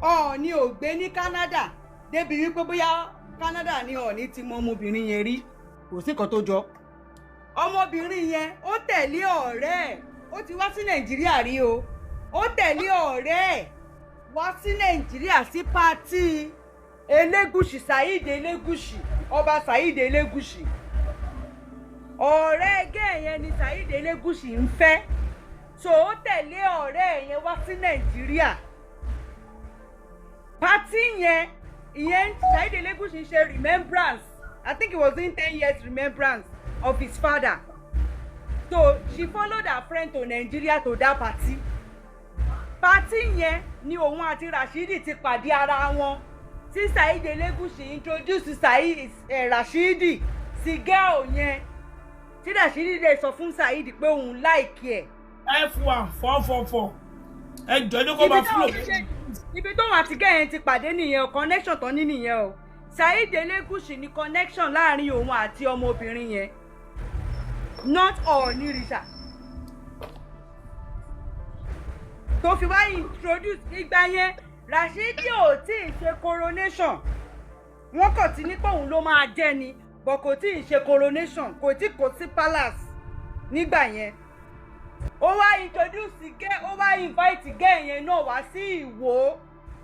Ọọ̀ni ò gbé ní Canada débi wípé bóyá Canada ni Ọọ̀ni ti mọ ọmọbìnrin yẹn rí. Kò sí nǹkan tó jọ. Ọmọbìnrin yẹn, ó tẹ̀lé ọ̀rẹ́ ẹ̀. Ó ti wá sí Nàìjíríà rí o. Ó tẹ̀lé ọ̀rẹ́ ẹ̀ wá sí Nàìjíríà sí party Elégùṣì, Saheed Elégùṣì, Ọba Saheed Elégùṣì. Ọ̀rẹ́ girl yẹn ni Saheed Elégùṣì ń fẹ́, so ó tẹ̀lé ọ̀rẹ́ yẹn wá sí Nàìjíríà. Party yẹn, ìyẹn Saheed Elégùṣì ń ṣe remembrance. I think it was in 10 years remembrance of his father. So she followed her friend to Nigeria, to that party. Party yẹn ni òun àti Rashidi ti pàdé ara wọn, tí Saheed Elégùṣì introduce Saheed Rashidi sí girl yẹn, tí Rashidi lè sọ fún Saheed pé òun like ẹ̀. F1444, ẹ jọ ní kó máa flow. Ibi tóun àti girl yẹn ti pàdé nìyẹn o. Connection tán ní nìyẹn o. Saheed Elégùṣì ní connection láàrin òun àti ọmọbìnrin yẹn, not Ọọ̀nìrìṣà tó fi wá introduce. Ìgbà yẹn, Rashidi ò tí ì ṣe coronation. Wọ́n kàn ti ní pé òun ló máa jẹ́ ni, but kò tí ì ṣe coronation, kò tí kò sí palace nígbà yẹn. Ó wá introduce girl, ó wá invite girl yẹn náà wá sí Ìwó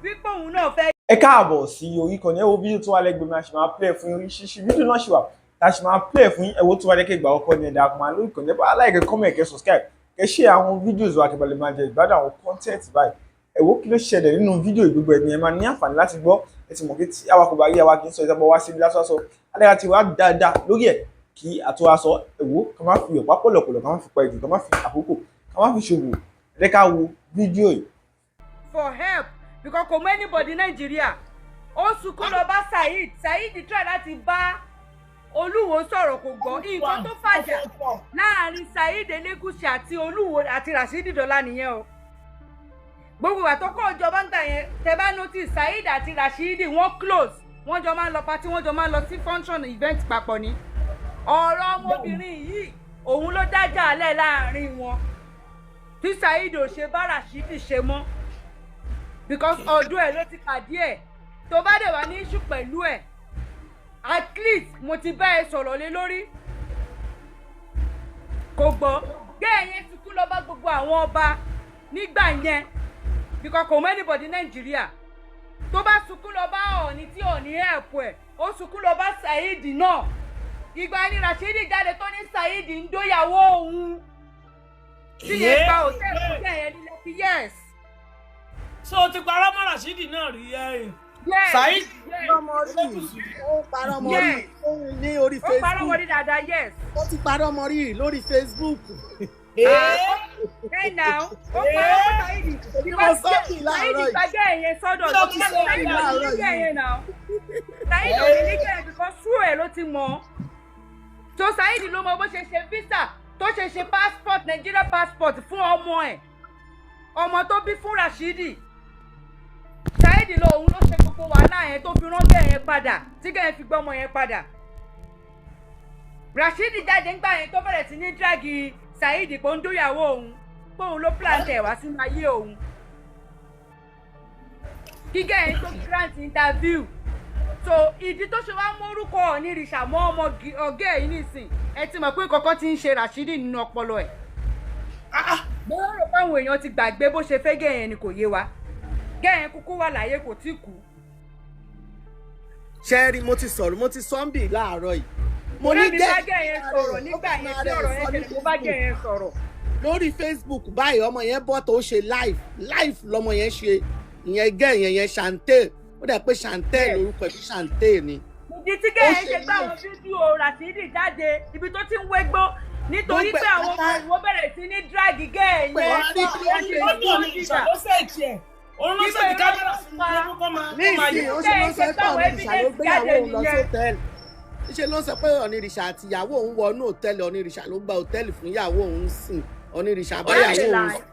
wípé òun náà fẹ́. Ẹ káàbọ̀ sí orí ìkànnì. Ẹ wo fídíò tó wà lẹ́gbẹ̀ẹ́ mi, a ṣì máa play fún yín. Oríṣiríṣi fídíò náà ṣì wà tá a ṣì máa play fún yín. Ẹ wo tó wà lẹ́kẹ̀ẹ́ ìgbà ọkọ ní ẹ̀dá àkùnmá lórí ìkànnì. Ẹ bá like, comment, kẹ́ subscribe, kẹ́ share àwọn videos wa, kẹ́ bá lè máa jẹ ìgbádùn àwọn content báyìí. Ẹ wo kí ló ṣẹlẹ̀ nínú fídíò. Gbogbo ẹ̀ ni ẹ máa ní àǹfààní láti gbọ́. Ẹ ti mọ̀ pé tí àwa kò bá rí, àwa kì í sọ ìjọba wá síbi lásán sọ alẹ́ àti wá dáadáa lórí ẹ̀ kí àtúwá sọ. Ẹ wo, ká má fi ọ̀pá pọ̀lọ̀pọ̀lọ̀, ká má fi pa ìjù, ká má fi àkókò, ká má fi ṣòwò. Ẹ jẹ́ ká wo fídíò yìí. For help, because kò mọ anybody Nàìjíríà. Ó sunkún lọ bá Saheed. Saheed try láti bá Olúwo sọ̀rọ̀, kò gbọ́. Nǹkan tó fàjà láàrin Saheed Elégùṣì àti Olúwo àti Rashidi Dọ́là nìyẹn o. Gbogbo ìgbà tó kọ́ ìjọba ń gbà yẹn, tẹ bá notice, Saheed àti Rashidi, wọ́n close. Wọ́n jọ máa ń lọ party, wọ́n jọ máa ń lọ sí function, event papọ̀ ni. Ọ̀rọ̀ ọmọbìnrin yìí, òun ló dájà alẹ́ láàrin wọn, tí Saheed ò ṣe bá Rashidi ṣe mọ́, because ọdún ẹ̀ ló ti pàdé ẹ̀. Tó bá dẹ̀ wá ní issue pẹ̀lú ẹ̀, at least mo ti bá ẹ sọ̀rọ̀ lé lórí, kò gbọ́. Girl yẹn sunkún lọ bá gbogbo àwọn ọba nígbà yẹn, because kò mọ anybody Nàìjíríà. Tó bá sunkún lọ bá Ọọ̀ni, tí Ọọ̀ni help ẹ̀, ó sunkún lọ bá Saheed náà. Ìgbà ni Rashidi jáde tó ní Saheed ń dóyàwó òun, tí yẹn gba hòtẹ́ẹ̀lì fún yẹn ní Lẹ́kì, yes. So o ti parọ́ mọ́ Rashidi náà rí ẹ̀yìn? Yes. Saheed. Yes. Parọ́ mọ́ rí, ó parọ́ mọ́ rí. Yes. Ó ní orí Ó parọ́ Facebook. mọ́ rí dáadáa, yes. Ó ti parọ́ mọ́ rí lórí Facebook. Hey now, ó parọ́ mọ́ Saheed. Bí mo sọ kì í láàárọ̀ Saheed yìí. gba girl yẹn sọ́dọ̀. Kí ló ti sọ Saheed ò ní láàárọ̀ ní girl yìí? yẹn now. Saheed ò ní ní girl yẹn because through ẹ̀ ló ti mọ̀. So Saheed ló mọ bó ṣe ṣe visa, tó ṣe ṣe passport, Nigeria passport fún ọmọ ẹ̀, ọmọ tó bí fún Rashidi. Saheed lọ, òun ló ṣe gbogbo wàhálà yẹn tó fi rán girl yẹn padà, tí girl yẹn fi gbọ́ ọmọ yẹn padà. Rashidi jáde ńgbà yẹn, tó bẹ̀rẹ̀ sí ní drag Saheed pé ó ń dóyàwó òun, pé òun ló plant ẹ̀ wá sínú ayé òun, kí girl yẹn tó grant interview. So ìdí tó ṣe wá mórúkọ Ọ̀nìrìṣà mọ́ ọmọ ọ̀gá ẹ̀ yìí nìsín, ẹ ti mọ̀ pé kọ̀ọ̀kan ti ń ṣe Rashidi nínú ọpọlọ ẹ̀. Bóyá rò pé àwọn èèyàn ti gbàgbé bó ṣe fẹ́ girl yẹn ni, kò yé wa. Girl yẹn kúkú wà láyé, kò tí kú. Ṣẹ́ẹ́rì, mo ti sọ̀rọ̀, mo ti sọ́ńbì láàárọ̀ yìí. Mo ní mi bá girl yẹn sọ̀rọ̀ nígbà yẹn tí ọ̀rọ̀ yẹn ṣẹlẹ̀, mo bá girl yẹn sọ̀rọ̀. Lórí Facebook báyìí, ọmọ yẹn bọ́ tó ṣe live, live lọmọ yẹn ṣe ìyẹn. Girl yẹn yẹn Chantel, ó dẹ̀ pé Chantel lórúkọ ẹ̀, bí Chantel ni. Ìdí tí girl yẹn Ó ṣe ṣe gbá àwọn fídíò Rashidi jáde, ibi tó ti ń wégbó, nítorí Gbogbo pé ẹ̀ àwọn ọmọ pátá. ìwọ bẹ̀rẹ̀ sí ní drag girl yẹn. Pẹ̀lú Rashidi Ó ní Ọ̀nìrìṣà ló set ẹ̀. Òun ló set kámẹ́rà sí i ló kó máa Ní kó máa ìsìn yẹ. ó ṣe ló sọ pé Ọ̀nìrìṣà ló gbéyàwó òun lọ sí hòtẹ́ẹ̀lì. Ṣe ló sọ pé Ọ̀nìrìṣà àti ìyàwó òun wọnú hòtẹ́ẹ̀lì, Ọ̀nìrìṣà ló gba hòtẹ́ẹ̀lì fún ìyàwó òun sìn, Ọ̀nìrìṣà bá That's a ìyàwó òun lie. sùn.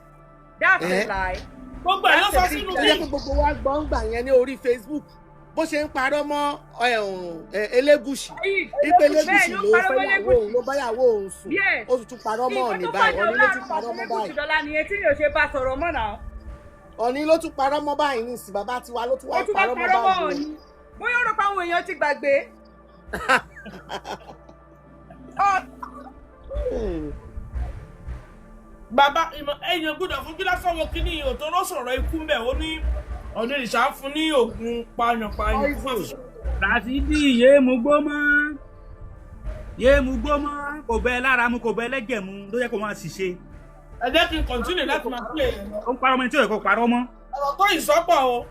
That's a Eh? lie. Gbogbo ẹ̀ ló sọ sínú Ẹ jẹ́ kí gbogbo wa gbọ́ ń gbà yẹn ní orí Facebook, bó ṣe ń parọ́ mọ́ Elégùṣì, ipe Bẹ́ẹ̀ Elégùṣì ló ló parọ́ mọ́ fẹ́ yàwó Elégùṣì. òun, ló bá yàwó òun sùn. Ó sì tún parọ́ mọ́ Nǹkan Ọ̀nì tó báyìí, fàjà Ọ̀nì ló tún láàrin parọ́ mọ́ Elégùṣì báyìí. dọ́là nìyẹn tí mi ò ṣe bá sọ̀rọ̀ mọ́ náà. Ọ̀ní ló tún parọ́ mọ́ báyìí ní ìsìn, bàbá tiwa ló tún wá Ó tún wá parọ́ mọ́ parọ́ mọ́ báyìí. Ọ̀ní. Bóyá ó rò pé àwọn èèyàn ti gbàgbé. Bàbá èèyàn gbọ́dọ̀ fojú lásán wo kíní yìí ò tó ló sọ̀rọ̀ ikú mbẹ̀. Ó ní Ọ̀nìrìṣà ń fún ní oògùn pààyàn-pààyàn. Poison. Ràṣídì, yéé mu gbó mọ́, yéé mu gbó mọ́. Kò bẹ lára mu, kò bẹ lẹ́jẹ̀ mu, ló yẹ kó máa ṣìṣe. Ẹ jẹ́ kí n continue láti máa play ẹ̀ lọ. Ó ń parọ́ mọ́ ẹni tí ò yẹ kó parọ́ mọ́. Ọ̀rọ̀ tó ìsọ́pọ̀ o.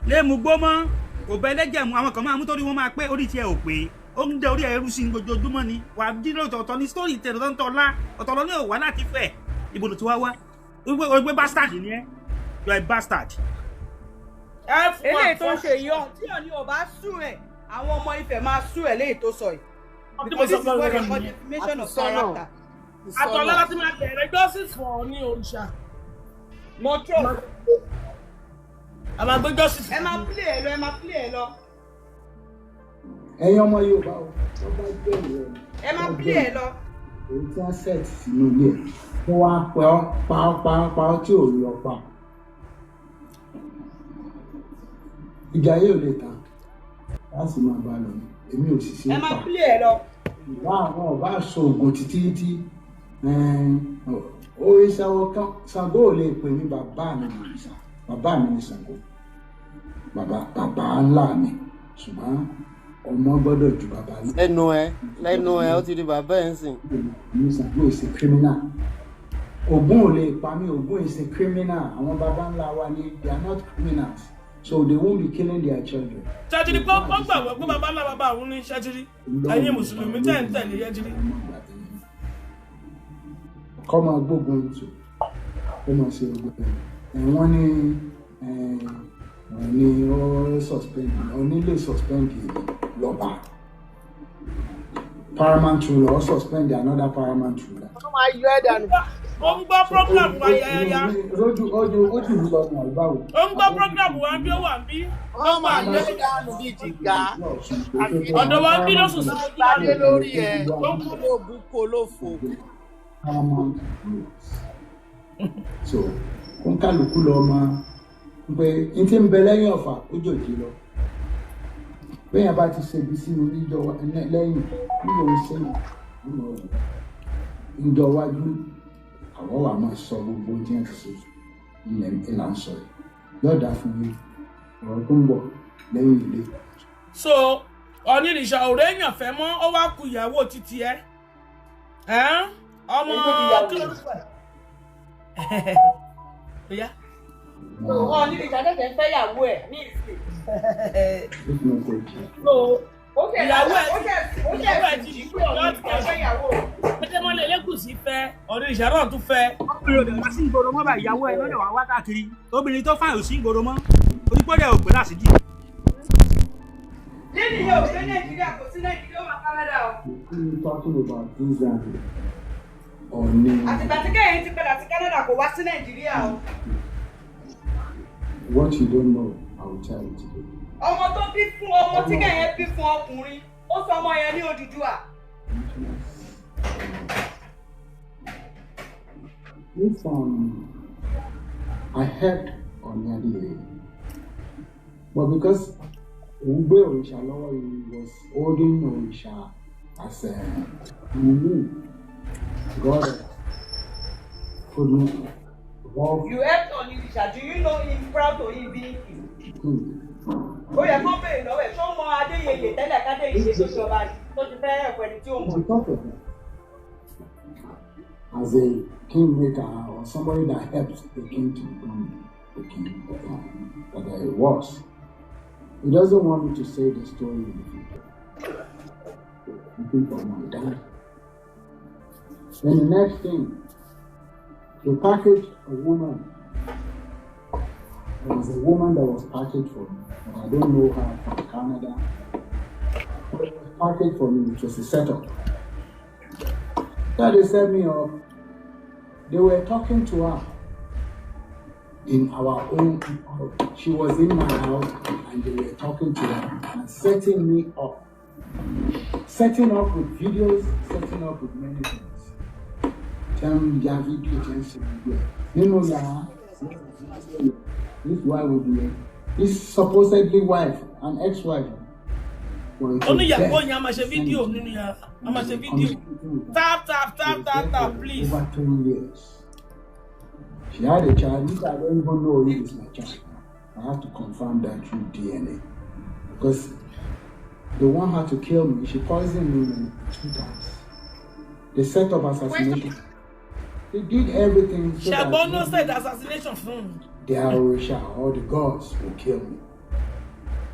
Yéé mu gbó mọ́, kò bẹ lẹ́jẹ̀ mu. Àwọn kan máa mú torí wọ́n máa pé orí tiẹ̀ ò pé. Ó ń dẹ orí ẹrú sí i ojoojúmọ́ ni wà á jí lóòótọ́. Ọ̀tọ̀ ní story tẹ̀ lọ́tọ̀ ń tọ́lá, ọ̀tọ̀ lọ ní òwá láti fẹ̀. Ibo ló ti wá wá wípé bastard ni ẹ́. You are a bastard. Ẹ fún wa. Eléyìí tó ń ṣe yìí, ọ̀hún tí Ọ̀ní ò bá sùn ẹ̀, àwọn ọmọ Ifẹ̀ máa sùn ẹ̀ léyìí tó sọ yìí. Tí mo Because sọ this is fún what ẹ they call nìyẹn. defamation of Àti sọ́nà. character. Àtọ̀lá láti máa bẹ̀rẹ̀ justice for Ọ̀ní òrìṣà. Mo trust. A máa gbé justice. Ẹ máa play ẹ lọ, ẹ máa play ẹ lọ. Ẹ̀yin ọmọ Yorùbá o, tó bá jẹ́ ìwọ ni, Ẹ máa play ẹ lọ. èyí tí wọ́n set sínú ilé ẹ̀ tó wá pa ọ́ pa ọ́ pa ọ́ pa ọ́ tí ò rí ọ pa, ìjà yóò lè tán láti máa bá a lọ ni. Èmi ò sì ṣe Ẹ é máa pa play ẹ lọ. Ìbá àwọn ọba aṣọ ògùn títí tí òrìṣà ọkàn Ṣàngó ò lè pè mí. Bàbá mi ní òrìṣà, bàbá mi ní Ṣàngó, bàbá bàbá ńlá mi, ṣùgbọ́n ọmọ gbọ́dọ̀ ju bàbá lọ. Lẹ́nu ẹ, lẹ́nu ẹ, ó ti di bàbá ẹ̀ ń sìn. Ní Ṣàngó ìṣe criminal, Ògún ò lè pa mí. Ògún ìṣe criminal. Àwọn baba ńlá wa ni, they are not criminals, so they won't be killing their children. Ṣètìlí pé ó gbàgbọ́ pé bàbá ńlá bàbá òun ní. Ṣètìlí, ẹ̀yin mùsùlùmí tẹ̀ ń tẹ̀lé, ṣètìlí. Kọ́ máa gbógun tù, kó máa ṣe gbogbo ẹ̀. Wọ́n ní ní ó suspend, oní lè suspend lọ́ba paramount ruler, ó suspend another paramount ruler. Wọ́n máa yọ ẹ́ dànù. Ó ń gbọ́ program wa yáyáyá. Ojú ojú ojú mi lọ ní àlùbáwò. Ó ń gbọ́ program wa bí ó wà bí. Wọ́n máa yọ ẹ́ dànù bíi jìgá. Ọ̀dọ̀ wa ń bí lóṣù sí. Gbadé lórí ẹ̀ ló bú kó ló fò. Paramount rulers. So kóńkálukú lọ máa pé n tí ń bẹ lẹ́yìn ọ̀fà ó jòjì lọ. Bẹ́ẹ̀ bá ti ṣe ibi sí mi níjọ lẹ́yìn níjọ sẹ́yìn nínú ọ̀rọ̀ níjọ wájú, àwọn wà máa sọ gbogbo ohun tí wọ́n ti ṣe ilẹ̀ ìlà ń sọ yìí yóò dá fún mi ọ̀rọ̀ tó ń bọ̀ lẹ́yìn ilé. So Ọ̀nìrìṣà ọ̀rẹ́ èèyàn fẹ́ mọ́, ó wá ku ìyàwó títí ẹ ẹ́n? Ọmọ kí ló ẹ̀ Oya. Ọ̀ní ìṣàṣẹ̀ṣẹ̀ ń fẹ́ ìyàwó ẹ̀ ní ìsìn. If not, take care. So Ó ṣe ìyàwó ẹ̀ ó ṣe ó ṣe ìyàwó ẹ̀ ti jí pé Ọ̀ní ìṣàṣẹ̀ fẹ́ ìyàwó. Adémọ́lá Elégùṣì fẹ́, Ọ̀nìrìṣà náà tún fẹ́. Obìnrin ò dẹ̀ wá sí ìgboro mọ́ bá ìyàwó ẹ lọ́dẹ̀ wá wá káàkiri. Obìnrin tó fáyọ̀ sí ìgboro mọ́ onípọ̀dẹ̀ ò pé Ràṣídì. Lẹ́nu yẹn ò gbé Nàìjíríà, kò sí Nàìjíríà, ó wà Canada o. We talking about this Ọ̀ní. Àtìgbà tí kẹ́hìn ti padà sí Canada, kò wá sí Nàìjíríà o. What you don't know, I will tell you today. Ọmọ tó bí fún, ọmọ tí kẹ́hìn bí fún ọkùnrin, ó sọ ọmọ yẹn ní Odùduwà. If I helped Ọọ̀ni Adéyẹyè, but because òun gbé òrìṣà lọ́wọ́, he was holding òrìṣà as a mumu god couldn't rob You helped Onitsha, do you know him proud to him being king? King. Ó yẹ kó béèrè lọ́wọ́ ẹ̀, ṣó mọ Adéyẹyè tẹ́lẹ̀ kádéyẹyè tó jọba tó ti fẹ́ ẹ̀kọ́ ẹni tí ó mọ̀? Because of that, as a kingmaker or somebody that helps the king to become the king that he was, he doesn't want me to say the story in the future. Looking for my dad. Then the next thing, they packaged a woman. There was a woman that was packaged for me, but I don't know her, from Canada. But it was packaged for me, it was a setup. So they set me up. They were talking to her in our own house. She was in my house and they were talking to her and setting me up. Setting up with videos, setting up with many things. Tẹ́ ń ya fídíò, tẹ́ ń ṣe gbogbo ẹ̀. Nínú yàrá This wife will be this supposedly wife, an ex-wife. Well, it Ó ní was ìyàwó death yẹn a máa ṣe fídíò nínú yàrá, a máa ṣe fídíò. Tap tap She tap was tap there tap for please. over 3 years. She had a child, which I don't even know if it's my child. I have to confirm that through DNA. Because the one had to kill me. She poisoned me two times. They set up assassination. They did everything so that Ṣàgbọ́n no said assassination fún un. their Orisha or the gods will kill me.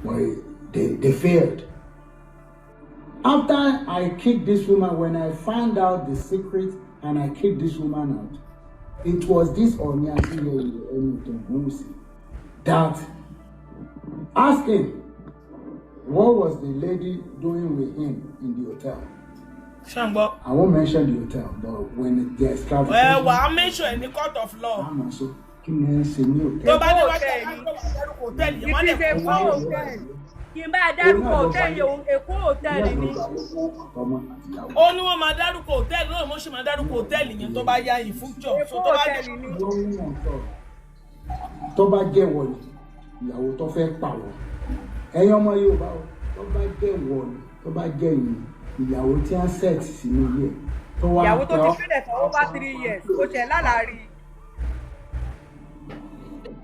But they failed. After I kicked this woman, when I found out the secret and I kicked this woman out, it was this Oni Adeyeye that asked him what was the lady doing with him in the hotel. Ṣàǹgbọ́. I won't mention the hotel, but when there's Ẹ clarification, wà á mention ẹ̀ ní court of law. I'm also kí ni ẹ ń ṣe ní Tó hotel. bá dé wájú Hotel. àgbà wà dárúkọ hòtẹ́ẹ̀lì yẹn, wọ́n It lè is kó Èkó wọ́n. hotel. Kí n bá a dárúkọ hòtẹ́ẹ̀lì òun, Èkó hòtẹ́ẹ̀lì ni. Ọmọ àtìyàwó. Ó ní wọ́n máa dárúkọ hòtẹ́ẹ̀lì náà, wọ́n sì máa dárúkọ hòtẹ́ẹ̀lì yẹn tó bá yá in future. Èkó So tó bá dé hòtẹ́ẹ̀lì ni. Tó bá jẹ́wọ́ ni ìyàwó tó fẹ́ pàwọ́, ẹ̀yin ọmọ Yorùbá o, tó bá jẹ́wọ́ ni, tó bá jẹ́ yìí ìyàwó tí a set sínú ilé ẹ̀ tó wá Ìyàwó tó tẹ ti ọ́ fílẹ̀ for over 3 years, ó ṣẹ̀ lálàárí.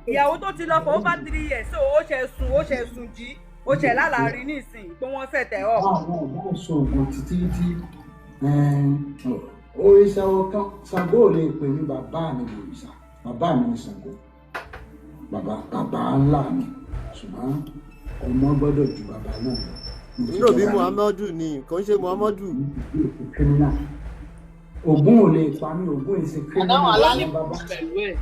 Ìyàwó tó ti lọ for over 3 years, so ó ṣẹ̀ sùn, ó ṣẹ̀ sùn jí, ó ṣẹ̀ lálàárí nísìnyí pé wọ́n ṣẹ̀tẹ̀ ọ̀. Àwọn ọ̀gá ìṣòògùn títí tí òrìṣà ọ̀kan Ṣàngó ò lè pè mí. Bàbá mi lòrìṣà, bàbá mi ní Ṣàngó, bàbá bàbá ńlá mi, ṣùgbọ́n ọmọ gbọ́dọ̀ ju bàbá náà lọ. Mo ti Nínú bí jọba ní Muhammadu ni kò ń ṣe Muhammadu. Criminal Ògún ò lè pa mí. Ògún ìṣe Àdáwọn criminal alálẹ̀ àwọn bàbá pẹ̀lú ẹ̀.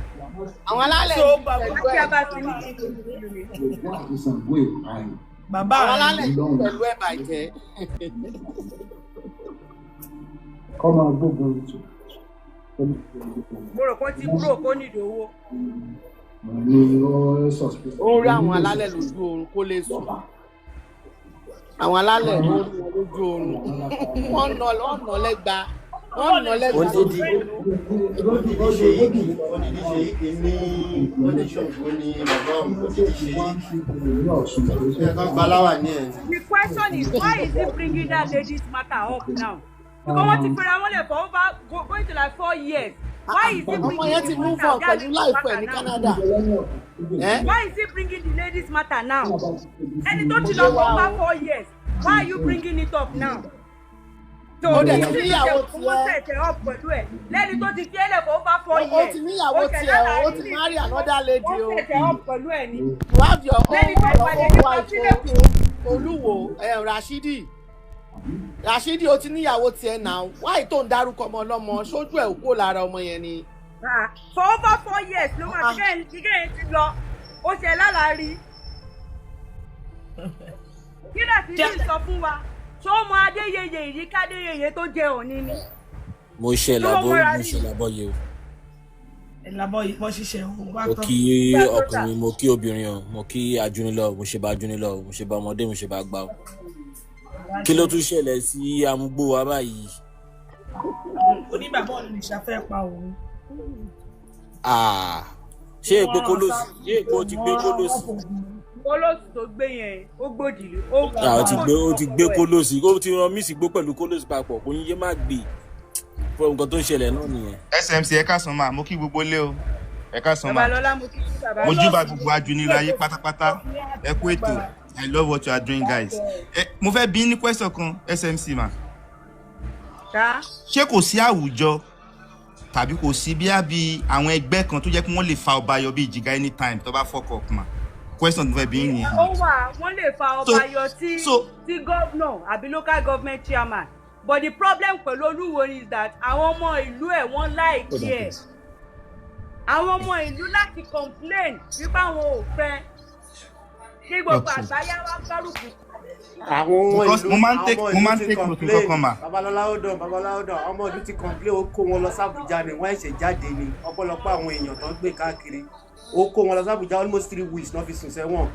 Àwọn alálẹ̀ So ń jí bàbá pẹ̀lú Àti ẹ̀. Abasi ní kí n tó dúdú ni. Ògún àti Ṣàngó ìpààyàn. Bàbá Àwọn rẹ̀ alálẹ̀ ń jí Ọlọ́run pẹ̀lú ẹ̀ bàjẹ́. Kọ́ máa gbógun tù. Mo rò pé ó ti kúrò kó nídìí owó. Ní ó suspect. Ó ń rí àwọn alálẹ̀ lójú oorun kó lè sùn. Àwọn alálẹ̀ ó ń rí wọn lójú oorun. Wọ́n nà lẹ́gba. Wọ́n nà lẹ́gba Odidi lójú oorun. odidi ṣèyíkì, odidi ṣèyíkì ní oníṣòwò ní bàbá òun, odidi ṣèyíkì ẹ kàn gbaláwà ní ẹ. The question is, why is he bringing that lady's matter up now? Because wọ́n ti fẹ́ra wọn lẹ̀ for over going to like 4 years. Why is he Ọmọ bringing yẹn ti the move matter on that pẹ̀lú lady's life ẹ̀ matter ní now? Canada. Ẹ́ Why is he bringing the lady's matter now? Ẹni tó Kò ti yé lọ for wa over o. 4 years, why are you bringing it up now? So Ó dẹ̀ kí ti ni níyàwó ṣe wọ́n tiẹ̀. set up pẹ̀lú ẹ̀ lẹ́ni tó ti fi ẹlẹ̀ for over four Ó years? ti níyàwó Ó ṣẹ̀ tiẹ̀ o. Ó lálàárí ti ní marry ìsìn another lady wọ́n o. set up pẹ̀lú ẹ̀ ni. You have your own Lẹ́ni tó your padà own ní wife o. pásílẹ̀kùn. Olúwo ẹ̀ Rashidi. Rashidi, o ti níyàwó tiẹ̀ náà. Why tó ń dárúkọ ọmọ ọlọ́mọ? Sójú ẹ̀ ò kó lára ọmọ yẹn ni. Ah, for over 4 years ló máa Ah. fi kẹ́hìn ti lọ, ó ṣe lálàárí. Kí láti ní sọ fún wa, ṣó mọ Adéyẹyẹ ìyíká Adéyẹyẹ tó jẹ òní ni? Mo ṣe Ṣó làbọ mọra mo rí ṣe ni? làbọ yìí o. Ìlàbọ̀ yìí bọ́ ṣiṣẹ́ òun wá Mo tán. kí Ṣé tó tà? ọkùnrin, mo kí obìnrin o, mo kí ajúnilọ, mo ṣe bá ajúnilọ, mo ṣe bá ọmọdé, mo ṣe bá gbà o. Kí ló tún ṣẹlẹ̀ sí amúgbó wa báyìí? Ó ní bàbá òun nìṣà fẹ́ pa òun. Ah, ṣé èpo Wọ́n kó rán ló sí? Ṣé èpo ti gbé wọ́n kó rán ló sí? Kólóòsì tó gbé yẹn, ó gbòdì ó Ah, ó ti gbé gbòdì ó ti gbé lọ́pọlọ kó ẹ̀. ló sí, ó ti rán mísì gbó pẹ̀lú kó ló sí papọ̀, kò ní yé má gbé. Fún nǹkan tó ń ṣẹlẹ̀ náà nìyẹn. SMC, ẹ káàsán máa, mo kí gbogbo ilé o, ẹ káàsán máa. Babalọlá, mo kí kí bàbá. Mo júbà gbogbo ajunilọ ayé pátápátá, ẹ kú ètò. I love what you are doing, guys. Ẹ mo fẹ́ bí ní question kan, SMC ma. Tá Ṣé kò sí àwùjọ tàbí kò sí bí àbí àwọn ẹgbẹ́ kan tó jẹ́ pé wọ́n lè fa ọba yọ bí ìjìgá anytime tó bá fuck up ma? Question tó fẹ́ bí yín nìyẹn. Ó wà, wọ́n lè fa So ọba yọ tí so tí governor àbí local government chairman, but the problem pẹ̀lú Olúwo is that àwọn ọmọ ìlú ẹ̀ wọ́n láìkí ẹ̀, àwọn ọmọ ìlú láti complain wípé àwọn ò fẹ́ kí gbogbo àgbáyé wá gbárùkù. Àwọn ọmọ Because ìlú mo máa ń àwọn take ọmọ mo ìlú máa ń ti take note complain. nǹkan kan mà. Babalọlá, ó dàn, Babalọlá, ó dàn. Ọmọ ìlú ti complain, ó kó wọn lọ sàbújá ni wọ́n ẹ̀ṣẹ̀ jáde ni. Ọ̀pọ̀lọpọ̀ àwọn èèyàn tó ń gbé káàkiri, ó kó wọn lọ sàbújá, almost 3 weeks náà fi sùn sẹ́wọ̀n.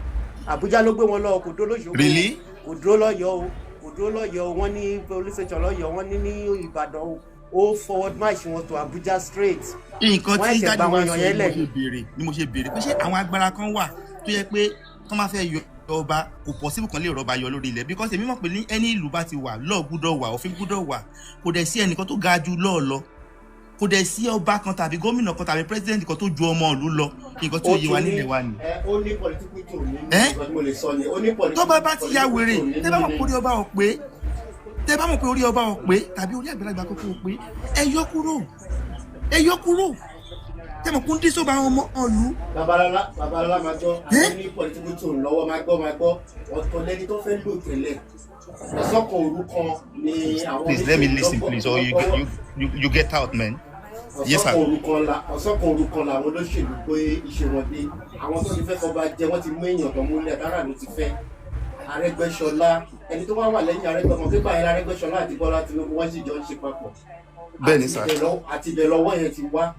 Àbújá ló gbé wọn lọ, kò dúró lóṣogbo. Really? Kò dúró lọ́yọ̀ọ́ o, kò dúró lọ́yọ̀ọ́ o. Wọ́n ní police station lọ́yọ̀ọ́, wọ́n ní ní Ìbàdàn o. Ó forward march wọn to Abuja straight. Nǹkan Wọ́n tí ẹ̀ṣẹ̀ dájú gba àwọn wa èèyàn sọ yẹn ni mo lẹ̀. ṣe béèrè ni mo ṣe béèrè pé ṣé àwọn agbára kan wà tó yẹ pé tó máa fẹ́ yọ ọba, kò possible kan lè rọba yọ lórí ilẹ̀, because èmi mọ̀ pé ní ẹni ìlú bá ti wà, law gbúdọ̀ wà, òfin gbúdọ̀ wà. Kò dẹ̀ sí ẹnìkan tó ga ju law lọ, kò dẹ̀ sí ọba kan tàbí gómìnà kan tàbí president kan tó ju ọmọ ìlú lọ. Nǹkan tí Ó ó yé wa tún ní nílẹ̀ wa ni. Ẹ ó ní political tone nínú. Ẹ́ Nǹkan tí mo lè sọ ni ó ní tọ́ba bá ti ya political wèrè, tone tẹ́ bá nínú mọ̀ ni. pé orí ọba ò pé, tẹ́ bá mọ̀ pé orí ọba ò pé tàbí orí àgbàlagbà kókó ò pé, ẹ yọ kúrò, ẹ yọ kúrò. Tẹ́ mọ̀ kó ń dín sóba àwọn ọmọ ìlú. Babalọlá, Babalọlá, máa gbọ́. Ẹ́ Àwọn ní political tone lọ́wọ́. Máa gbọ́, máa gbọ́. Ọ̀tọ̀ lẹni tó fẹ́ lò tẹ́lẹ̀. Ọ̀sán kan òru kan ni àwọn Please let me olóṣèlú listen, lọ́gbọ́ please, or you lọ́gbọ́wọ́. you get out, man. Yes, Ọ̀sán kan sir. òru kan la, ọ̀sán kan òru kan làwọn olóṣèlú gbé iṣẹ́ wọn dé. Àwọn tó ti fẹ́ kọba jẹ, wọ́n ti mú èèyàn tó múlẹ̀ rárá ló ti fẹ́ Arẹ́gbẹ́ṣọlá. Ẹni tó wá wà lẹ́yìn Arẹ́gbẹ́ṣọlá pípa yẹn, Arẹ́gbẹ́ṣọlá àti Bọ́lá Tinubu, wọ́n sì jọ ń ṣe papọ̀. Bẹ́ẹ̀ ni Àti sir. ibẹ̀ lọ, àti ibẹ̀ lọ́wọ́ yẹn ti wá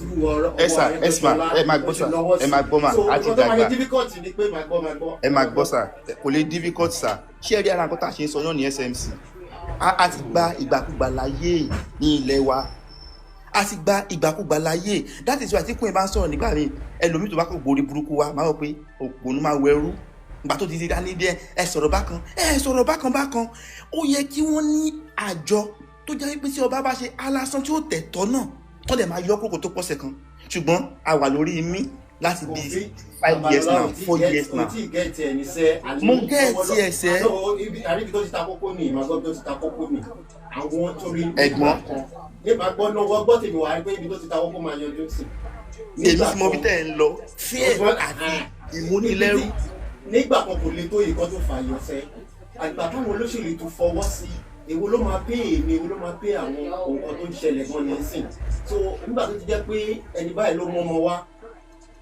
irú ọ̀rọ̀ Ẹ ọwọ́ sà, ẹ sì mà, Arẹ́gbẹ́ṣọlá ẹ máa ló gbọ́ ti sà, lọ́wọ́ ẹ sí. máa gbọ́ mà, So á ti nǹkan tó máa ṣe dàgbà. difficult ni pé, máa gbọ́, máa gbọ́, Ẹ máa máa gbọ́ gbọ́. sà, kò lè difficult sà. Ṣé ẹ rí ara nǹkan tá a ṣe ń sọ náà ní SMC? A ti gba ìgbàkúgbà láyé ní ilẹ̀ wa. A ti gba ìgbàkúgbà láyé. That is why tí Queen bá ń sọ̀rọ̀ nígbà míì, ẹlòmíì tó bá kọ̀ gbórí burúkú wa, máa wọ pé òpònú máa wẹrú. Ìgbà tó ti di dání díẹ̀, ẹ sọ̀rọ̀ bákan, ẹ sọ̀rọ̀ bákan bákan. Ó yẹ kí wọ́n ní àjọ tó jẹ́ pé tí ọba bá ṣe alásán tí ó tẹ̀ tọ́ náà, tó lè máa yọ kókò tó pọ̀sẹ̀ kan. Ṣùgbọ́n a wà lórí mí láti Kò bíi fi 5 years Babalọlá now, ò tí 4 get years ò now. tí get ẹ̀ níṣẹ́ àní Mo get ọwọ́ lọ ẹsẹ̀. àlọ́ ibi àríbi tó ti ta kókó ni ìmàgbọ́ tó ti ta kókó ni àwọn torí nígbà Ẹ̀gbọ́n, kan nígbà gbọ́ náà wọ́n gbọ́ tèmi wà á rí pé ibi tó ti ta kókó máa yanjú sí èmi nígbà ti mọ ibi kan tẹ́ ẹ̀ ń lọ. Fear ọgbọ́n àti níbi ìmúnilẹ́rú. tí nígbà kan kò le tó yìí kan tó fà yọ sẹ́ àgbà táwọn olóṣèlú tó fọwọ́ sí, èwo ló máa pé èmi, èwo ló máa pé àwọn nǹkan tó ń ṣẹlẹ̀ gan ní sìn. So nígbà tó ti jẹ́ pé ẹni báyìí ló mọ́ ọmọ wá,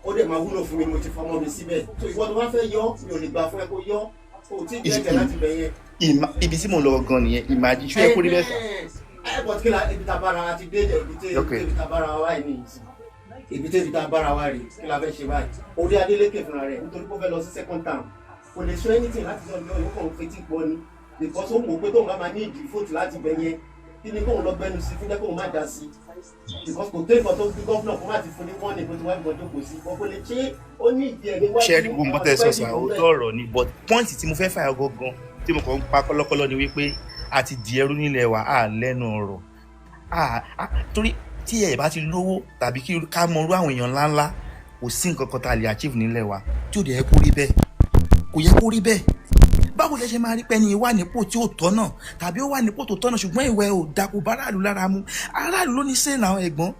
ó dẹ̀ máa wúlò fún mi, mo ti fọmọ mi síbẹ̀. So ìwọ tó bá fẹ́ yọ, mi ò lè gbà fún ẹ kó yọ. O ò tí ì gẹ̀ẹ́tẹ̀ láti bẹ̀ yẹn. Ibi tí mò ń lọ gan nìyẹn. Ìmájì ṣó yẹ kó rí bẹ́ẹ̀ sà? Ẹ bọ̀ kí la ibi tá a bára wa ti dé, ibi tí ibi tá a bára wa wáyé ní ìsìn, ibi tí ibi tá a bára wa rè, kí la fẹ́ ṣe báyìí? Orí Adeleke fúnra rẹ̀, nítorí pé ó fẹ́ lọ sí second term, kò lè sọ anything láti sọ ọjọ́ yòókù, òun fetí gbọ́ ni, because ó mọ̀ pé tóun bá máa ní ìdí fóòtù láti bẹ̀ yẹn, kí ni kóun lọ gbẹnu sí fún jẹ́ kóun má dá sí, because kò tó nǹkan tó bí gómìnà kó má ti fún ní wọ́n ní kó ti wá ìbọn jókòó sí kó lè ṣe ó ní ìdí ẹ̀ níwájú. Ṣé ẹ rí gbogbo nǹkan tẹ́ ẹ àwọn sọ sà, tó fẹ́ dìbò òótọ́ bẹ́ẹ̀. ọ̀rọ̀ ni, but point tí mo fẹ́ fàyọ gangan tí mo kàn ń pa kọ́lọ́kọ́lọ́ ni wípé a ti di ẹrú nílẹ̀ wa, a lẹ́nu ọ̀rọ̀ torí tí ẹ bá ti lówó tàbí kí ká mọ irú àwọn èèyàn ńláńlá, kò sí nǹkan kan tá a lè achieve nílẹ̀ wa tí ò dẹ̀ yẹ kó rí bẹ́ẹ̀. Kò yẹ kó rí bẹ́ẹ̀. Báwo lẹ ṣe máa rí pé ẹni wà nípò tí ó tọ́nà tàbí ó wà nípò tó tọ́nà, ṣùgbọ́n ìwẹ̀ ò da, kò bá aráàlú lára mu? Aráàlú ló ní sẹ́yìn àwọn ẹ̀gbọ́n,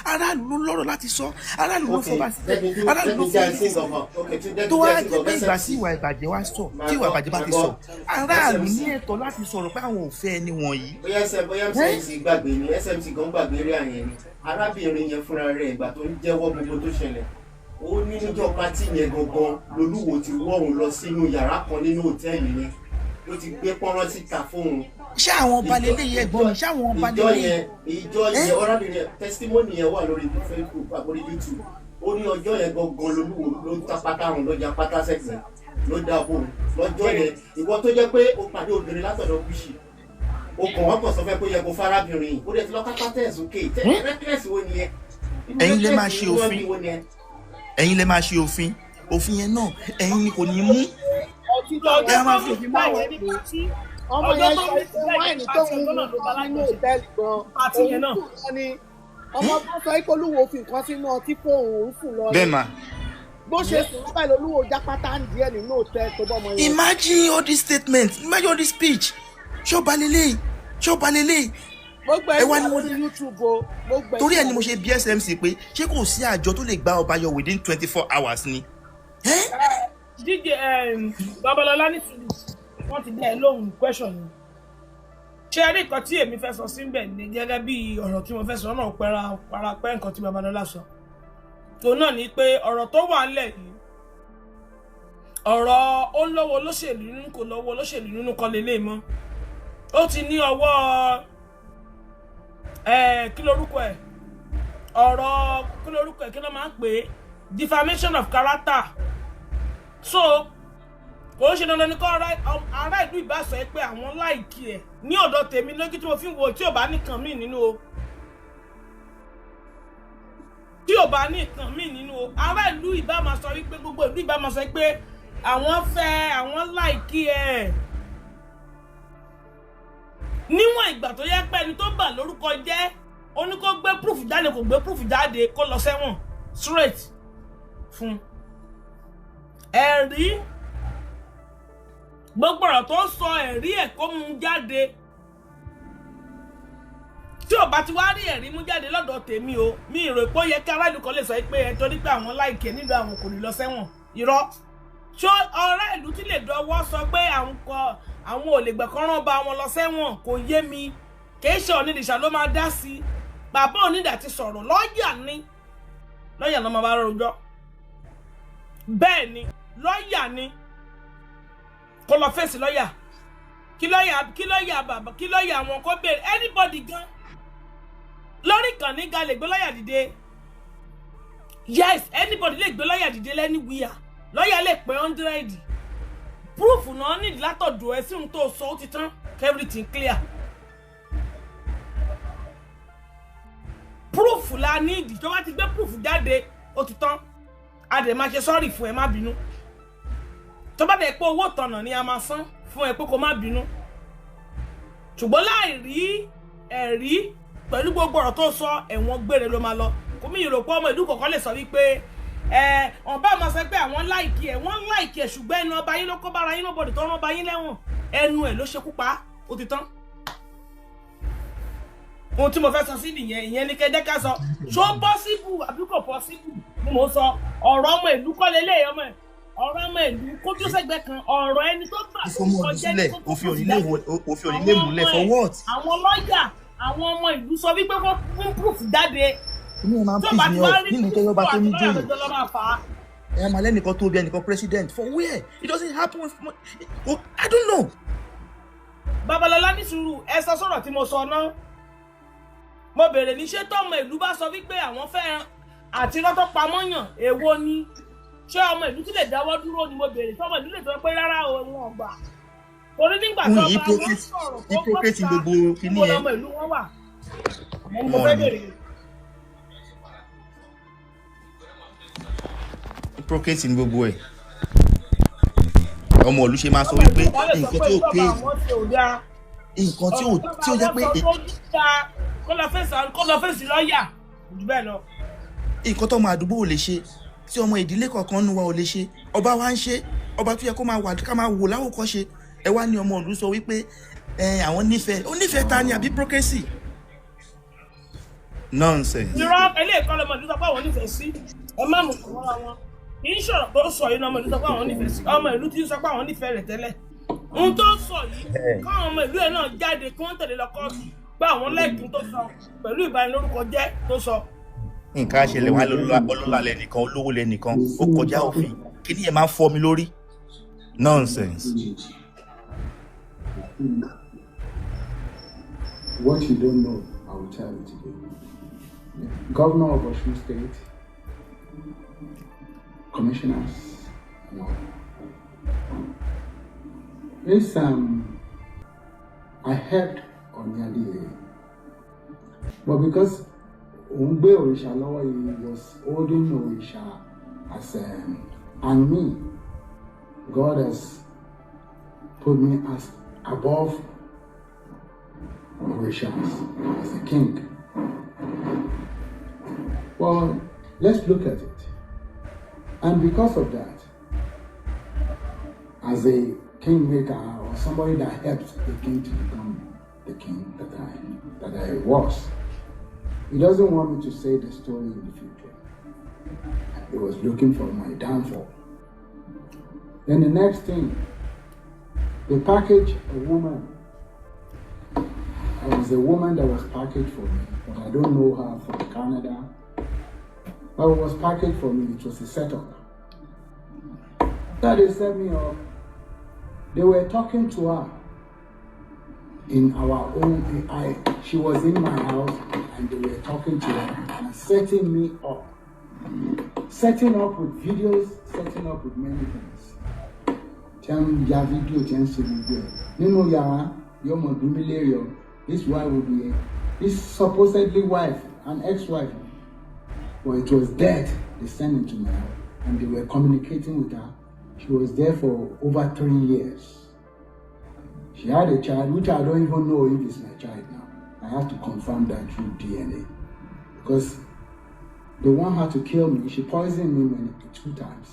aráàlú ló lọ́rọ̀ láti sọ, aráàlú ló Ok, fọba sílẹ̀, jẹ́ kí n aráàlú jẹ́ ló kí n já fún ẹ sí nǹkan kan. Ok, tí jẹ́ tó kí n wá já ẹ sí jẹ́ nǹkan pé kan ìgbà tí SMC. ìwà ìbàjẹ́ wá sọ, Máa tí ìwà gbọ́, ìbàjẹ́ bá máa ti gbọ́. sọ, aráàlú SMC. ní ẹ̀tọ́ láti sọ̀rọ̀ pé àwọn ò fẹ́ ẹni wọ̀nyí. Bóyá SM, bóyá Ẹ́ MCC gbàgbé ni, SMC gan gbàgbé rí àyẹn ni. Arábìnrin yẹn fúnra rẹ̀, ìgbà tó ń jẹ́wọ́ gbogbo tó ṣẹlẹ̀, ó ní níjọ́ patí yẹn gangan lolúwo ti wọ́ òun lọ sínú yàrá kan nínú hòtẹ́ẹ̀lì yẹn, ló ti gbé pọ́nrán síta fóun. Ṣé àwọn ọba Ìjọ lélẹ́yìí, ẹ̀gbọ́n mi, ṣé àwọn ọba ìjọ lélẹ́yìí? yẹn, ìjọ Ẹ́ yẹn, arábìnrin yẹn, testimony yẹn wà lórí Facebook àbórí YouTube. Ó ní ọjọ́ yẹn gangan lolúwo ló ń ta pátá òun, ló ya pátá sẹ́gbẹ̀ẹ́, ló dá fóun lọ́jọ́ yẹn. Ìwọ tó jẹ́ pé o pàdé obìnrin látọ̀dọ̀ Bùṣì, o kàn wọ́n kàn sọ fẹ́ pé ó yẹ kó fárábìnrin yìí, ó dẹ̀ ti lọ kápá tẹ̀ sókè tẹ́. Ẹ́ Reckless wo nìyẹn? Irú Ẹ̀yin lẹ reckless máa ṣe irú wọn òfin. bí wo nìyẹn? Ẹ̀yin lẹ máa ṣe òfin. Òfin yẹn náà, ẹ̀yin ni kò ní mú. Ọtí táwọn Ẹ Ọjọ́ máa tó fi mú òfin bá mú. yẹn ní patí, Ọmọ ọjọ́ yẹn tó sọ mú pé bá yẹn wáìnì ní tóun patí, ọjọ́ mu náà ló bá nínú lájọṣepọ̀ hòtẹ́ẹ̀lì gan, patí òun yẹn náà. sùn lọ ni. Ọmọ tó sọ pé olúwo fi nǹkan sínú ọtí fóun, òun sùn lọ Bẹ́ẹ̀ ni. mà. Bó ṣe sùn lọ́bàá lolúwo jápátá ń díẹ̀ nínú hòtẹ́ẹ̀lì tó bọ́mọ yẹn. Imagine all this statement, imagine all this speech. Ṣọ́ba lélẹ́yìí, ṣọ́ba lélẹ́yìí. Gbogbo Ẹ ẹ̀ wá wà ní wọ́n lórí YouTube o, gbogbo ẹ̀ torí wà ẹ ni mo ṣe bí SMC pé ṣé kò sí àjọ tó lè gba ọba yọ within 24 hours ni? Ẹ́ DJ Babalọlá, ní sùúrù, wọ́n ti dá ẹ lóhùn question yìí. Ṣé ẹ rí nǹkan tí èmi fẹ́ sọ síbẹ̀ ni, gẹ́gẹ́ bí ọ̀rọ̀ tí mo fẹ́ sọ náà pẹ́ra parapẹ́ nǹkan tí Babalọlá sọ. Tòun náà ni pé ọ̀rọ̀ tó wà ńlẹ̀ yìí, ọ̀rọ̀ ó lọ́wọ́ olóṣèlú nínú, kò lọ́wọ́ olóṣèlú nínú kọ́ lélẹ̀ mọ́. Ó ti ní ọwọ́ kí lorúkọ ẹ̀, ọ̀rọ̀ kí lorúkọ ẹ̀, kí ló máa ń pè é, defamation of character. So kò ń ṣe dandan ni kọ́ ará ìlú ìbá sọ pé àwọn like ẹ̀. Ní ọ̀dọ̀ tèmi, lójú tí mo fi ń wo, tí ò bá nìkan míì nínú o. Tí ò bá ní nǹkan míì nínú o, ará ìlú ìbá máa sọ wípé, gbogbo ìlú ìbá máa sọ pé àwọn fẹ́, àwọn like ẹ̀. Níwọ̀n ìgbà tó yẹ pé ẹni tó bà lórúkọ jẹ́, ó ní kó gbé proof jáde, kò gbé proof jáde, kó lọ sẹ́wọ̀n straight fún ẹ̀rí. Gbogbo ọ̀rọ̀ tó ń sọ, ẹ̀rí ẹ̀ kó mú jáde. Tí ò bá ti wá rí ẹ̀rí mú jáde lọ́dọ̀ tèmi o, mi ìrò pé ó yẹ kí aráàlú kan lè sọ pé ẹ torí pé àwọn like nílùú àwọn kò ní lọ sẹ́wọ̀n. Irọ́. Ṣó ọ̀rẹ́ ìlú tí lè dọwọ́ sọ pé àwọn kọ àwọn ò lè gbẹ̀kọ́rán bá wọn lọ sẹ́wọ̀n? Kò yé mi. Kì í ṣe Ọ̀nìdìṣà ló máa dá sí i. Bàbá Onídà ti sọ̀rọ̀, lọ́ọ̀yà ni, lọ́ọ̀yà ló máa bá rojọ́. Bẹ́ẹ̀ ni, lọ́ọ̀yà ni, kó lọ fèsì lọ́ọ̀yà. Kí lọ́ọ̀yà bàbá, kí lọ́ọ̀yà wọn kó béèrè. Anybody gan lórí ìkànnì ga lè gbé lọ́ọ̀yà dìde. Yes, anybody lè gbé lọ́ọ̀yà dìde lẹ́niwíà. Lọ́ọ̀yà lè pé 100. Proof náà nídìí látọ̀dọ̀ ẹ sí ohun tó sọ, ó ti tán, everything clear. Proof la nídìí. Tó bá ti gbé proof jáde, ó ti tán. A dẹ̀ máa ṣe sorry fún ẹ, má bínú. Tó bá dẹ̀ pé owó tọ̀nà ni a máa san fún ẹ pé kó má bínú. Ṣùgbọ́n láì rí ẹ̀rí pẹ̀lú gbogbo ọ̀rọ̀ tó sọ, ẹ̀wọ̀n gbére ló máa lọ. Kò mí ìrò pé ọmọ ìlú kọ̀ọ̀kan lè sọ wípé ẹ ọba máa sọ pé àwọn like ẹ, wọ́n like ẹ, ṣùgbọ́n ẹnu ọba yín ló kó bára yín lóbodè tó rán ọba yín lẹ́wọ̀n. Ẹnu ẹ̀ ló ṣekú pa á, ó ti tán. Ohun tí mo fẹ́ sọ sí nìyẹn. Ìyẹn ní kẹjẹ́ ká sọ ṣó possible àbí kò possible ni mò ń sọ. Ọ̀rọ̀ ọmọ ìlú kọ́ lélẹ̀, ọmọ ẹ̀, ọ̀rọ̀ ọmọ ìlú kójú sẹ́gbẹ́ kan, ọ̀rọ̀ ẹni tó gbà Ìfọmọ lórúkọ ọdún jẹ́ ní sílẹ̀ kókó òfin kó òní lè òfin òní lè àwọn múlẹ̀ ọmọ for ẹ̀, what? Àwọn lọ́ọ̀yà, àwọn ọmọ ìlú sọ wípé kó fún proof jáde. Inú ẹ máa ń Tó piss bá me ti wá off rí nínú tó proof yọba tó àti ní lọ́ọ̀yà jòyè. tó lọ́ máa fà á. Ẹ máa lẹ́nìkan tó bí ẹnìkan president for where? It doesn't happen. I don't know. Babalọlá, ní sùúrù, ẹ sọ sọ̀rọ̀ tí mo sọ náà. Mo bèrè ní ṣé tọmọ ìlú bá sọ wípé àwọn fẹ́ àti rọ́tọ́ pamọ́ yàn, èwo ni? Ṣé ọmọ ìlú tí lè dáwọ́ dúró ni mo bèrè? Tọmọ ìlú lè sọ pé rárá o, wọn ò gbà? Torí nígbà tó Òun ọba wọn hypocrite sọ̀rọ̀ tó hypocrite gbọ́ta, gbogbo kíní níbo yẹn. lọmọ ìlú wọn wà? Mo Wọn fẹ́ ní bèrè. Hypocrite ní gbogbo ẹ̀. Ọmọ ìlú ṣe máa sọ Ọmọ wípé ìlú bá lè sọ nǹkan pé tí ò ìjọba pé àwọn ṣe ò dáa, nǹkan tí ò ọ̀rọ̀ tí ó jẹ́ pé tó bá wọn sọ tó dáa, kó lọ fèsì lọ́ọ̀yà, kò jù bẹ́ẹ̀ lọ. Nǹkan tọ́mọ àdúgbò ò lè ṣe, tí ọmọ ìdílé kọ̀ọ̀kan nu wa ò lè ṣe, ọba wa ń ṣe. Ọba tó yẹ kó máa wà ká máa wò láwòkọ́ṣe, ẹ wá ní ọmọ ìlú sọ wípé ẹ àwọn nífẹ̀ẹ́. Ó nífẹ̀ẹ́ ta ni àbí hypocrisy? Nonsense. Irọ́, eléyìí kọ́ lọmọ ìlú sọ pé àwọn nífẹ̀ẹ́ sí. Ẹ má mú kọ́ mọ́ra wọn. Kì í ṣọ̀rọ̀ tó sọ yìí ní ọmọ ìlú sọ pé àwọn nífẹ̀ẹ́ sí. Ọmọ ìlú ti ń sọ pé àwọn nífẹ̀ẹ́ rẹ̀ tẹ́lẹ̀. Ohun tó sọ yìí, káwọn ọmọ ìlú ẹ̀ náà jáde kí wọ́n tẹ̀lé lọ kóòtù pé àwọn lẹ́ẹ̀kí tó sọ pẹ̀lú ìbanilórúkọ jẹ́ tó sọ. Nǹkan àṣẹlẹ̀ wà ọlọ́lá lẹ́nìkan, olówó lẹ́nìkan, ó kọjá òfin. Kí ni ẹ máa ń fọ́ mi lórí? Nonsense. What you don't know, I will tell you today. Governor of Osun State, commissioners, and all. This I helped Onyadile, but because òun gbé òrìṣà lọ́wọ́, he was holding òrìṣà as and me, God has put me as above orishas, as a king. Well, let's look at it. And because of that, as a kingmaker or somebody that helps the king to become the king that I was, he doesn't want me to say the story in the future. He was looking for my downfall. Then the next thing, they packaged a woman. There was a woman that was packaged for me, but I don't know her, from Canada. But it was packaged for me. It was a setup. After they set me up, they were talking to her in our own. She was in my house and they were talking to her and setting me up. Setting up with videos, setting up with many things. Tí wọ́n ya fídíò, tí wọ́n ṣe gbogbo ẹ̀ nínú yàrá, yóò mọ̀ bí mi léèrè o. This wife will be this supposedly wife and ex-wife. But it was death they sent into my house, and they were communicating with her. She was there for over 3 years. She had a child, which I don't even know if it's my child now. I have to confirm that through DNA. Because they want her to kill me. She poisoned me many, two times.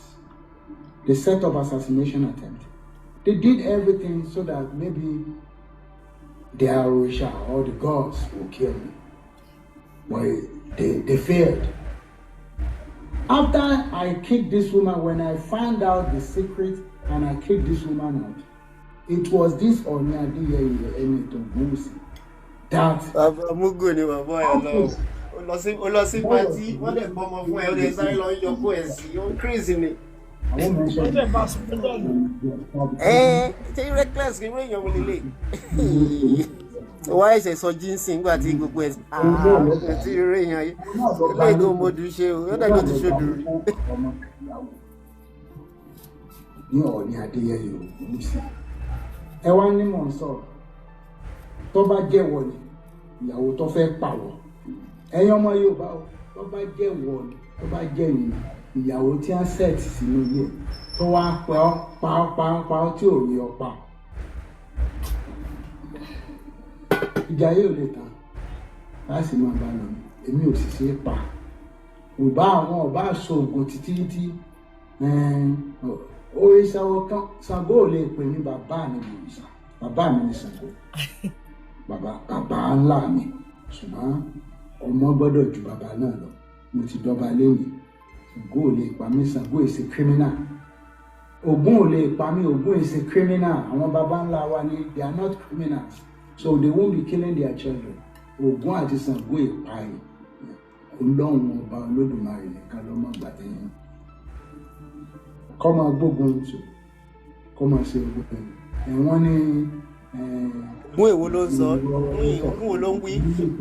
They set up assassination attempt. They did everything so that maybe the Òrìṣà or the gods will kill me. But they failed. After I kicked this woman, when I found out the secret and I kicked this woman out, it was this Oni Adeyeye Enitan Ogunwusi that Bàbá mugu ni bàbá ẹ lọ. Ó lọ sí party, wọ́n dẹ̀ gbọ́mọ fún ẹ, ó lè sáré lọ yọ kó ẹ̀ sí, ó crazy ni. I won't mention Ó dẹ̀ bá sùn lọ́dọ̀ lù. Ẹ ṣé reckless kí irú èèyàn wo lélẹ̀? Wá ẹ̀ṣẹ̀ sọ jíǹsì nígbà tí gbogbo ẹ̀ ẹ̀ tí irú èèyàn yìí eléyìí tó mojú ṣe o, yóò dàgbà tó ṣojú rí. Ní Ọọ̀ni Adéyẹyè Ògúnwùsì, ẹ wá ní mò ń sọ̀rọ̀. Tó bá jẹ́wọ́ ni ìyàwó tó fẹ́ pàwọ̀, ẹ̀yin ọmọ Yorùbá o, tó bá jẹ́wọ́ ni, tó bá jẹ́ yìí ìyàwó tí wọ́n set sínú ilé ẹ̀ tó wá pa ọ́ pa ọ́ pa ọ́ pa ọ́ tí ò rí ọ pa, ìjà yóò lè tán láti máa bá lọ. Èmi ò sì ṣe é pa ọba, àwọn ọba aṣọ ògùn títí tí òrìṣà ọkàn Ṣàngó ò lè pè ní bàbá mi. Òrìṣà bàbá mi ní Ṣàngó, bàbá bàbá ńlá mi, ṣùgbọ́n ọmọ gbọ́dọ̀ ju bàbá náà lọ. Mo ti dọ́ba lẹ́yìn. Ṣàngó ò lè pa mí. Ṣàngó is a criminal. Ògún ò lè pa mí. Ògún is a criminal. Àwọn baba ńlá wa ni, they are not criminals, so they won't be killing their children. Ògún àti Ṣàngó ìpààyàn. Ọlọ́run Ọba Olódùmarè nìkan ló mọ̀ gbàtẹ́yìn kọ́ máa gbógun tù, kọ́ máa ṣe gbogbo ẹ̀wọ̀n ní. Ògún èwo ló ń sọ? Ògún wo ló ń wí?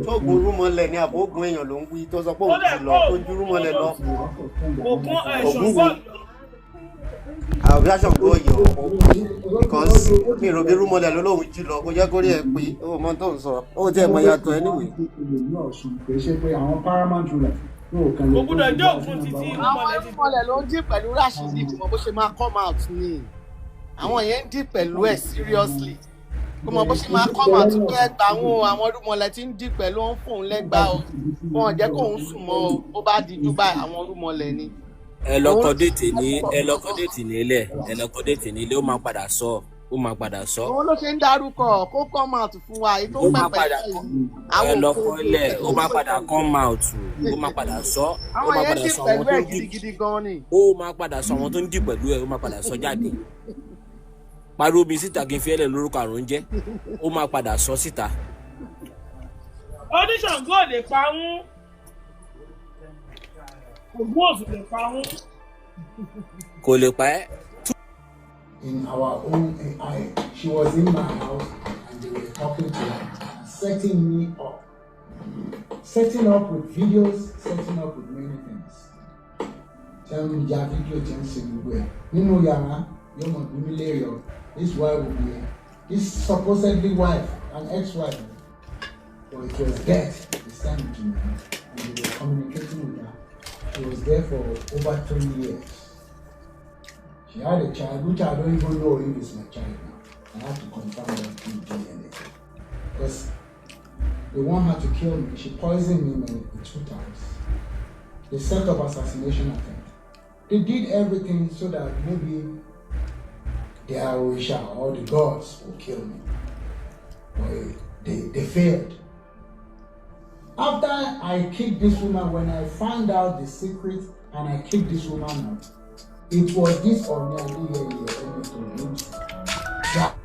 Tóògùn rúmọlẹ̀ ni àbógun èèyàn ló ń wí tó sọ pé òun ti lọ tó ju rúmọlẹ̀ lọ? Ògún Ògún Ṣàngó. Wo? Àbí Ṣàngó ọ̀yọ́? Because mi rò bí rúmọlẹ̀ ló lóun jù lọ. Kó jẹ́ kórí ẹ̀ pé ó mọ tó ń sọ, ó tiẹ̀ mọ yàtọ̀ anyway. Ní Ọ̀ṣun, kì í ṣe pé àwọn paramount rulers wọn ò kàn lè. Kò gbúdọ̀ jẹ́ Ògún títí Àwọn rúmọlẹ̀ ti. irúnmọlẹ̀ ló ń dì pẹ̀lú Rashidi. Kò mọ bó ṣe máa come out ni. Àwọn yẹn ń dì pẹ̀lú ẹ̀ seriously. Kò mọ bó ṣe máa come out pé ẹgbàá wọn o, àwọn irúnmọlẹ̀ tí ń dì pẹ̀lú òun fóun lẹ́gbàá o, wọn ò jẹ́ kóun sùn mọ́ o. Bó bá di Dubai, àwọn irúnmọlẹ̀ ni. Ẹ lọ kọ date ní, ẹ lọ kọ date nílẹ̀, ẹ lọ kọ date nílẹ̀. Ó máa padà sọ, ó máa padà sọ. Òun ló ṣe ń dárúkọ kó come out fún wa èyí tó Ó máa pẹ̀pẹ̀ padà yìí. Ẹ Àwọn lọ òkú kọ ilẹ̀, ó máa padà come out, ó máa padà sọ, ó Àwọn máa yẹn padà dì sọ pẹ̀lú àwọn tó ẹ̀ ń dì. gidigidi gan ni. Ó máa padà sọ àwọn tó ń dì pẹ̀lú ẹ, ó máa padà sọ jáde. Pariwo mi síta kí n fi ẹlẹ lórúkọ àrùn jẹ. Ó máa padà sọ síta. Oníṣàngó ò lè pa ń, Ògún ò sì lè pa ń. Kò lè pa ẹ́. In our own I, she was in my house and they were talking to her, setting me up, setting up with videos, setting up with many things. Tí ń ya fídíò, tí ń ṣe gbogbo ẹ̀ nínú yàrá, yóò mọ̀ bí mi léèrè ọ. This wife will be here, this supposedly wife and ex-wife, but it was death they sent to me, and they were communicating with her. She was there for over 3 years. She had a child, which I don't even know if it's my child now. I have to confirm that through DNA. Because they want her to kill me. She poisoned me many, two times. They set up assassination attempt. They did everything so that maybe the Òrìṣà or the gods will kill me. But they failed. After I kicked this woman, when I found out the secret and I kicked this woman out, it was this Oni Adeyeye Enitan Ogunwusi that